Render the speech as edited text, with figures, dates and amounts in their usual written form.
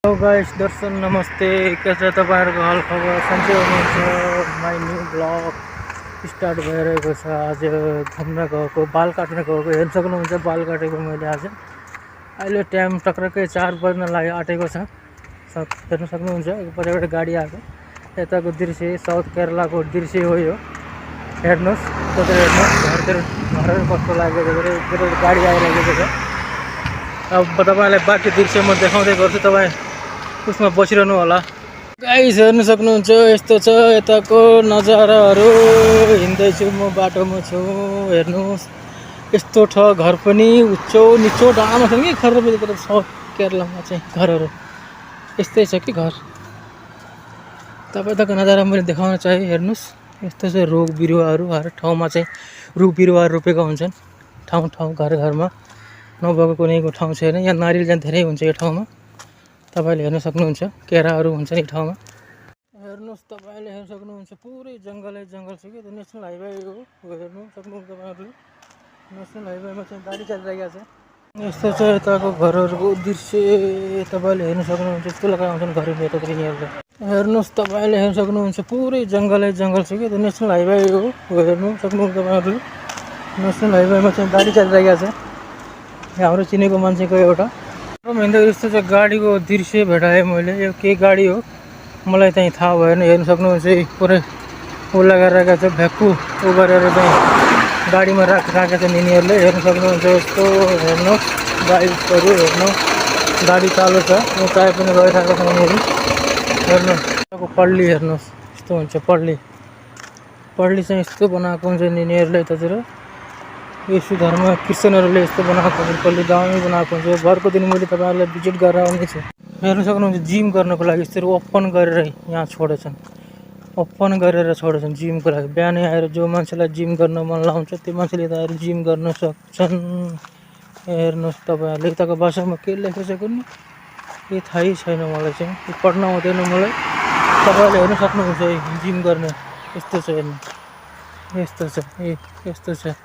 Hello guys, दर्शन नमस्ते। कैसे तपाईँहरूको हाल खबर? सन्चै हुनुहुन्छ? माई न्यू ब्लग स्टार्ट भइरहेको छ। आज घुम्न गएको, बाल काट्न गएको। हेर्न सक्नुहुन्छ बाल काटेको मैले आज। अहिले टाइम टक्रक्कै 4 बज्न आँटेको छ। हेर्न सक्नुहुन्छ एकपट्टिबाट गाडी आएको। यताको दृश्य साउथ केरलाको दृश्य हो यो। हेर्नुहोस्, तपाईँ हेर्नुहोस् घरहरू कस्तो लागेको छ। गाडी आइरहेको छ। अब तपाईँलाई बाँकी दृश्य म देखाउँदै गर्छु, तपाईँ उसमा बसिरहनु होला। गाइस हेर्न सक्नुहुन्छ यस्तो छ यताको नजाराहरू। हिँड्दैछु म, बाटोमा छु। हेर्नुहोस् यस्तो छ। घर पनि उच्चो निचो डाँडामा छ कि खरबतिर साउथ केरलामा चाहिँ घरहरू यस्तै छ कि घर। तपाईँ तक नजारा मैले देखाउन चाहे। हेर्नुहोस् यस्तो छ। रुख बिरुवाहरू हर ठाउँमा चाहिँ रुख बिरुवाहरू रोपेका हुन्छन्। ठाउँ घरमा नभएको कुनैको ठाउँ छैन। यहाँ नारियल चाहिँ धेरै हुन्छ यो ठाउँमा। तपाईँले हेर्न सक्नुहुन्छ केराहरू हुन्छ यो ठाउँमा। हेर्नुहोस् तपाईँले हेर्न सक्नुहुन्छ पुरै जङ्गलै जङ्गल छ कि नेसनल हाइवे हो। हेर्नु सक्नुहुन्छ तपाईँहरूले नेसनल हाइवेमा चाहिँ गाडी चलिरहेको छ। यस्तो छ यताको घरहरूको दृश्य। तपाईँले हेर्न सक्नुहुन्छ यस्तो लगाएको हुन्छन् घरहरू यतातिर यहाँबाट। हेर्नुहोस् तपाईँले हेर्न सक्नुहुन्छ पुरै जङ्गलै जङ्गल छ कि नेसनल हाइवे हो। हेर्नु सक्नुहुन्छ तपाईँहरूले नेसनल हाइवेमा चाहिँ गाडी चलिरहेको छ। हाम्रो चिनेको मान्छेको एउटा हिँड्दा यस्तो चाहिँ गाडीको दृश्य भेटाएँ मैले। यो के गाडी हो मलाई चाहिँ थाहा भएन। हेर्न सक्नुहुन्छ पुरै ऊ लगाइरहेको छ। भ्याक्कु ऊ गरेर चाहिँ गाडीमा राखेको छ यिनीहरूले। हेर्न सक्नुहुन्छ यस्तो। हेर्नुहोस् बाइकहरू हेर्नु गाडी चालु छ। यो चाय पनि गइरहेको छ यिनीहरू। हेर्नु पल्ली हेर्नुहोस् यस्तो हुन्छ। पल्ली चाहिँ यस्तो बनाएको हुन्छ यिनीहरूले यतातिर। यीशु धर्म क्रिस्चियनहरूले यस्तो बनाएको हुन्छ। पल्ली दामी बनाएको हुन्छ। घरको दिन मैले तपाईँहरूलाई भिजिट गरेर आउनेछु। हेर्न सक्नुहुन्छ जिम गर्नको लागि यस्तरी ओपन गरेर यहाँ छोडेछन्। जिमको लागि। बिहानै आएर जो मान्छेलाई जिम गर्न मन लाउँछ त्यो मान्छेले त आएर जिम गर्न सक्छन्। हेर्नुहोस् तपाईँहरूले यताको भाषामा के लेखेको छ कुनै केही थाहै छैन मलाई चाहिँ। पढ्न आउँदैन मलाई। तपाईँहरूले हेर्न सक्नुहुन्छ जिम गर्ने यस्तो छ। हेर्नु यस्तो छ। यस्तो छ।